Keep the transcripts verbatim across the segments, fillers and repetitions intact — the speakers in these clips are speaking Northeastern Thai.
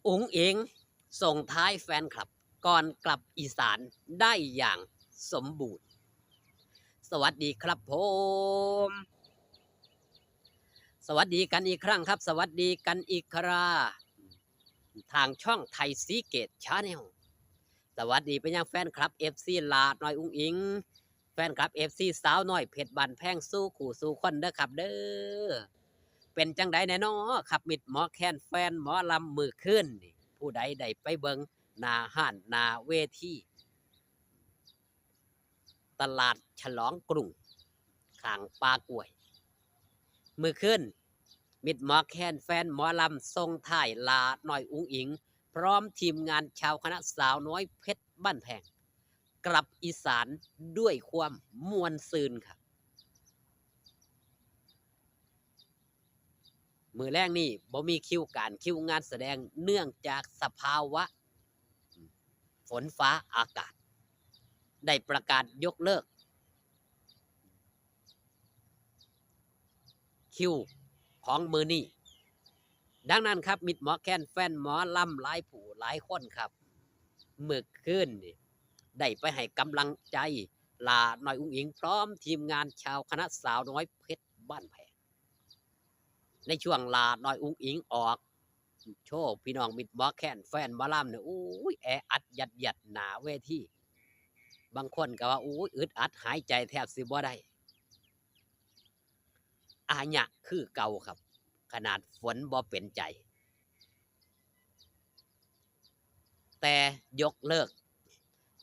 อุ๋งอิ๋งส่งท้ายแฟนคลับก่อนกลับอีสานได้อย่างสมบูรณ์ สวัสดีครับผม สวัสดีกันอีกครั้งครับ สวัสดีกันอีกครา ทางช่องไทยซีเกตชาแนล สวัสดีไปยังแฟนคลับ เอฟซี หล้าน้อยอุ๋งอิ๋ง แฟนคลับ เอฟซี สาวน้อยเพชรบ้านแพงสู่คู่สู่คนเด้อครับเด้อ เป็นจังใดแน่นอครับ มิตรหมอแคนแฟนหมอลำมื้อคืนนี่ ผู้ใดได้ไปเบิ่งหน้าฮ้านหน้าเวที ตลาดฉลองกรุง ข้างป่ากล้วย มื้อคืน มิตรหมอแคนแฟนหมอลำส่งท้ายหล้าน้อยอุ๋งอิ๋ง พร้อมทีมงานชาวคณะสาวน้อยเพชรบ้านแพง กลับอีสานด้วยความม่วนซื่นครับ มื้อแลงนี่บ่มีคิวการคิวงานแสดงเนื่องจากสภาวะฝนฟ้าอากาศ ได้ประกาศยกเลิก คิวของมื้อนี้ ดังนั้นครับ มิตรหมอแคนแฟนหมอลำหลายผู้หลายคนครับ มื้อคืนนี่ได้ไปให้กำลังใจหล้าน้อยอุ๋งอิ๋ง พร้อมทีมงานชาวคณะสาวน้อยเพชรบ้านแพง ในช่วงหล้าน้อยอุ๋งอิ๋งออกโชว์ พี่น้องมิตรหมอแคนแฟนหมอลำเนี่ย โอ้ย แออัดยัดเยียดหน้าเวที บางคนก็ว่า โอ้ย อึดอัดหายใจแทบสิบ่ได้ อาญะคือเก่าครับ ขนาดฝนบ่เป็นใจ แต่ยกเลิก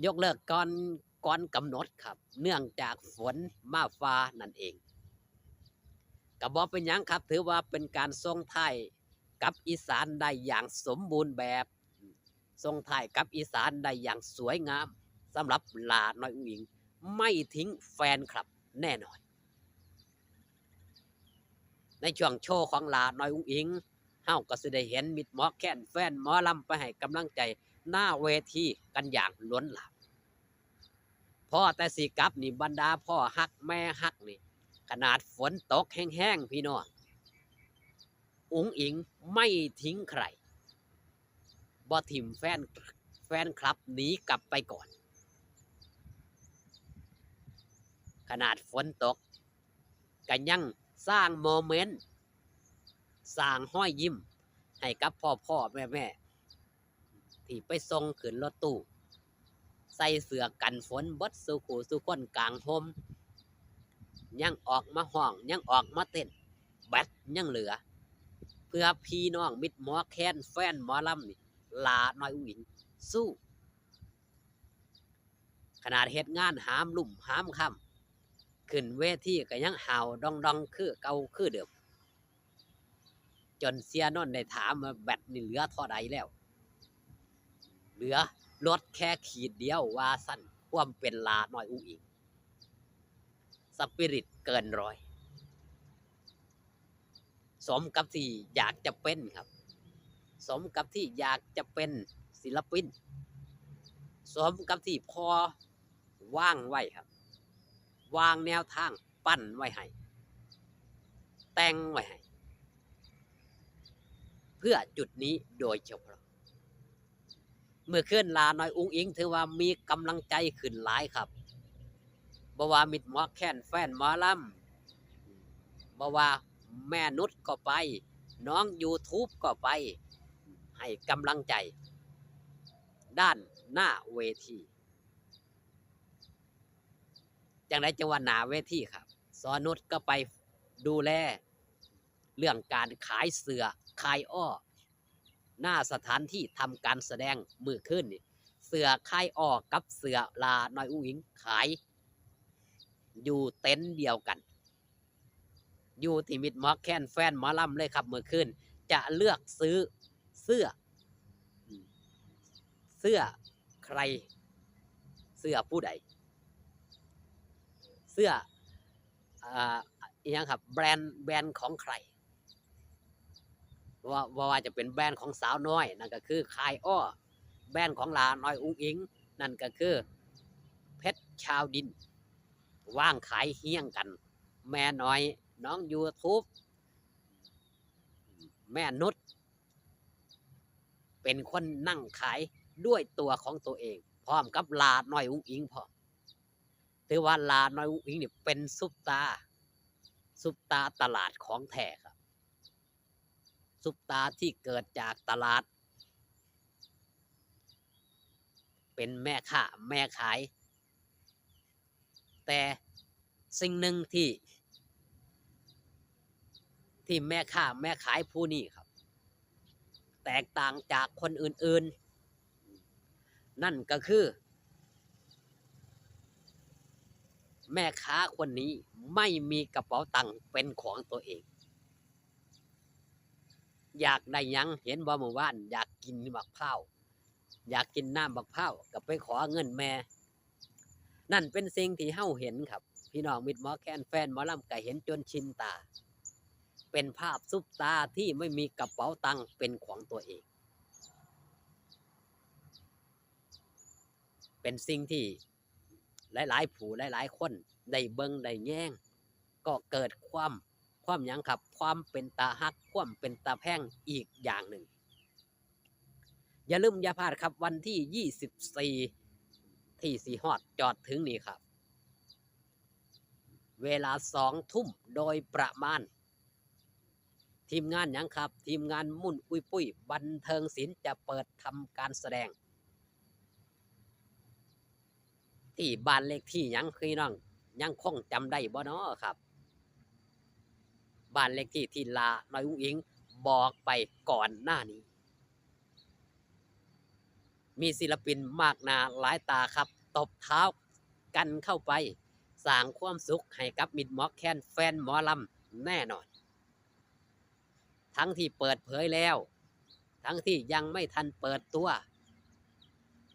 ยกเลิกก่อน ก่อนกำหนดครับ เนื่องจากฝนมาฟ้านั่นเอง ก็บ่เป็นหยังครับ ถือว่าเป็นการส่งท้ายกลับอีสานได้อย่างสมบูรณ์แบบ ส่งท้ายกลับอีสานได้อย่างสวยงาม สำหรับหล้าน้อยอุ๋งอิ๋ง ไม่ทิ้งแฟนคลับแน่นอน ในช่วงโชว์ของหล้าน้อยอุ๋งอิ๋ง เฮาก็สิได้เห็นมิตรหมอแคนแฟนหมอลำไปให้กำลังใจหน้าเวทีกันอย่างล้นหลาม พ่อแต่สิกลับนี่ บรรดาพ่อฮักแม่ฮักนี่ ขนาดฝนตกแฮงๆ พี่น้อง อุ๋งอิ๋งไม่ทิ้งใคร บ่ถิ่มแฟน แฟนคลับหนีกลับไปก่อน ขนาดฝนตก ก็ยังสร้างโมเมนต์ สร้างรอยยิ้มให้กับพ่อๆ แม่ๆ ที่ไปส่งขึ้นรถตู้ ใส่เสื้อกันฝนเบิดสู่คู่สู่คน กางห่ม ยังออกมาฮ้อง ยังออกมาเต้น แบตยังเหลือ เพื่อพี่น้องมิตรหมอแคนแฟนหมอลำนี่ หล้าน้อยอุ๋งอิ๋ง สู้ ขนาดเฮ็ดงานหามรุ่มหามค่ำ ขึ้นเวทีก็ยังห้าวดองๆ คือเก่าคือเดิม จนเสียนนท์ได้ถามว่า แบตนี่เหลือเท่าใดแล้ว เหลือลดแค่ขีดเดียว ว่าซั่น ความเป็นหล้าน้อยอุ๋งอิ๋ง สปิริตเกินร้อย สมกับที่อยากจะเป็นครับ สมกับที่อยากจะเป็นศิลปิน สมกับที่พ่อวางไว้ครับ วางแนวทางปั้นไว้ให้ แต่งไว้ให้ เพื่อจุดนี้โดยเฉพาะ มื้อคืนหล้าน้อยอุ๋งอิ๋งถือว่ามีกำลังใจขึ้นหลายครับ บ่ว่ามิตรหมอแคนแฟนหมอลำ บ่ว่าแม่นุชก็ไป น้องยูทูบก็ไป ให้กำลังใจ ด้านหน้าเวที จังใดจังว่าหน้าเวทีครับ สอนุชก็ไปดูแล เรื่องการขายเสื้อคายอ้อ หน้าสถานที่ทำการแสดงมื้อคืนนี่ เสื้อคายอ้อกับเสื้อหล้าน้อยอุ๋งอิ๋งขาย อยู่เต็นท์เดียวกัน อยู่ที่มิตรหมอแคนแฟนหมอลำเลยครับ มื้อคืนจะเลือกซื้อเสื้อ เสื้อใคร เสื้อผู้ใด เสื้อ อ่า อิหยังครับ แบรนด์ แบรนด์ของใคร ว่า ว่า ว่าจะเป็นแบรนด์ของสาวน้อย นั่นก็คือคายอ้อ แบรนด์ของหล้าน้อยอุ๋งอิ๋ง นั่นก็คือเพชรชาวดิน วางขายเฮี้ยงกัน แม่น้อย น้องยูทูบ แม่นุช เป็นคนนั่งขายด้วยตัวของตัวเอง พร้อมกับหล้าน้อยอุ๋งอิ๋งพร้อม ถือว่าหล้าน้อยอุ๋งอิ๋งนี่เป็นซุปตาร์ ซุปตาร์ตลาดของแท้ครับ ซุปตาร์ที่เกิดจากตลาด เป็นแม่ค้าแม่ขาย แต่สิ่งหนึ่งที่ ที่แม่ค้าแม่ขายผู้นี้ครับ แตกต่างจากคนอื่นๆ นั่นก็คือ แม่ค้าคนนี้ไม่มีกระเป๋าตังค์เป็นของตัวเอง อยากได้หยัง เห็นบ่ มื้อวานอยากกินบักพร้าว อยากกินน้ำบักพร้าว ก็ไปขอเงินแม่ นั่นเป็นสิ่งที่เฮาเห็นครับ พี่น้องมิตรหมอแคน แฟนหมอลำก็เห็นจนชินตา เป็นภาพซุปตาร์ที่ไม่มีกระเป๋าตังค์เป็นของตัวเอง เป็นสิ่งที่หลายๆ ผู้หลายๆ คนได้เบิ่งได้แยง ก็เกิดความ ความหยังครับ ความเป็นตาฮัก ความเป็นตาแพงอีกอย่างหนึ่ง อย่าลืมอย่าพลาดครับ วันที่ยี่สิบสี่ ที่สิฮอดจอดถึงนี่ครับ เวลาสองทุ่มโดยประมาณ ทีมงานหยังครับ ทีมงานมุ่นอุ้ยปุ้ยบันเทิงศิลป์จะเปิดทำการแสดง ที่บ้านเลขที่หยัง พี่น้องยังคงจำได้บ่น้อครับ บ้านเลขที่ที่หล้าน้อยอุ๋งอิ๋งบอกไปก่อนหน้านี้ มีศิลปินมากหน้าหลายตาครับ ตบเท้ากันเข้าไป สร้างความสุขให้กับมิตรหมอแคน แฟนหมอลำแน่นอน ทั้งที่เปิดเผยแล้ว ทั้งที่ยังไม่ทันเปิดตัว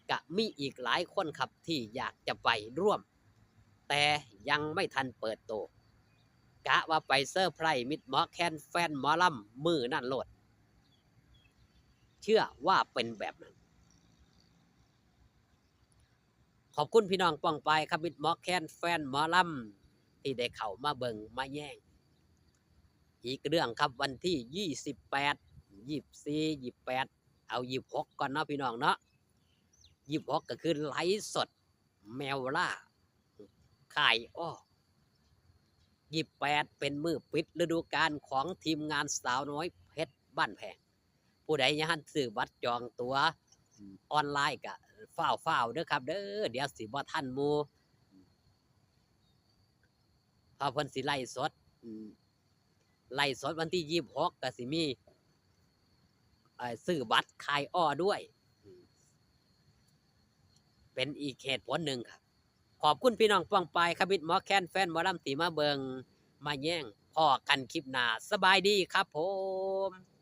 ก็มีอีกหลายคนครับที่อยากจะไปร่วม แต่ยังไม่ทันเปิดตัว กะว่าไปเซอร์ไพรส์มิตรหมอแคน แฟนหมอลำมื้อนั้นโลด เชื่อว่าเป็นแบบนั้น ขอบคุณพี่น้องป้องปายครับ มิตรหมอแคน แฟนหมอลำ ที่ได้เข้ามาเบิ่งมาแยง อีกเรื่องครับ วันที่ยี่สิบแปด ยี่สิบสี่ ยี่สิบแปด เอายี่สิบหกก่อนเนาะพี่น้องเนาะ ยี่สิบหก ก็คือไลฟ์สดแมวล่า ค่ายอ้อ ยี่สิบแปด เป็นมื้อปิดฤดูกาลของทีมงานสาวน้อยเพชรบ้านแพง ผู้ใดยังทันซื้อบัตรจองตั๋วออนไลน์ก็ฟ้าวๆ เด้อครับเด้อ เดี๋ยวสิบ่ทันหมู่ เพราะเพิ่นสิไลฟ์สด อืม ไลฟ์สดวันที่ยี่สิบหก ก็สิมี เอ่อ ซื้อบัตรค่ายอ้อด้วย อืม เป็นอีกเหตุผลหนึ่งครับ ขอบคุณพี่น้องป้องปายครับ มิตรหมอแคน แฟนหมอลำที่มาเบิ่งมาแยง พ้อกันคลิปหน้า สบายดีครับผม